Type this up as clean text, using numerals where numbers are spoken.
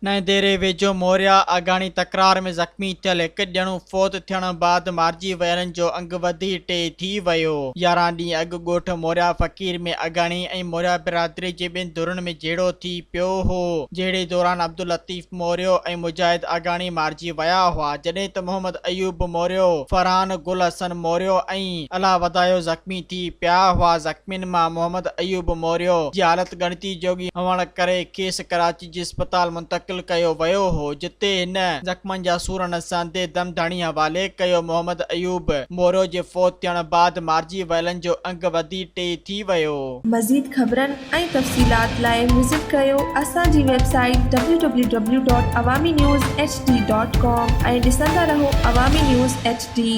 نئين ديري ويجهو موريا آگاڻي تڪرار ۾ زخمي ٿيل هڪ ڄڻو فوت ٿيڻ بعد مارجي ويلن جو انگ وڌي ٽي ٿي ويو. 11 ڏينهن اڳ ڳوٺ موريا فقير ۾ آگاڻي ۽ موريا برادري جي ٻن ڌرين ۾ جهيڙو ٿي پيو هو، جهيڙي دوران عبداللطيف موريو ۽ مجاهد آگاڻي مارجي ويا هئا، جڏهن ته محمد ايوب موريو، فرحان گل حسن موريو ۽ الله وڌايو زخمي ٿي پيا هئا، زخمين مان محمد ايوب موريو جي حالت ڳڻتي جوڳي هئڻ ڪري کيس ڪراچي جي اسپتال منتقل ڪيو ويو هو، جتي هن زخمن جا سور نه سهندي دم ڌڻي حوالي ڪيو. محمد ايوب موريو جي فوت ٿيڻ بعد مارجي ويلن جو انگ وڌي ٽي ٿي ويو. مزيد خبرن ۽ تفصيلات لاء وزٽ ڪريو اسان جي website W W W dot Awami news H D dot com ۽ ڏسندا رهو عوامي نيوز ايڇ ڊي.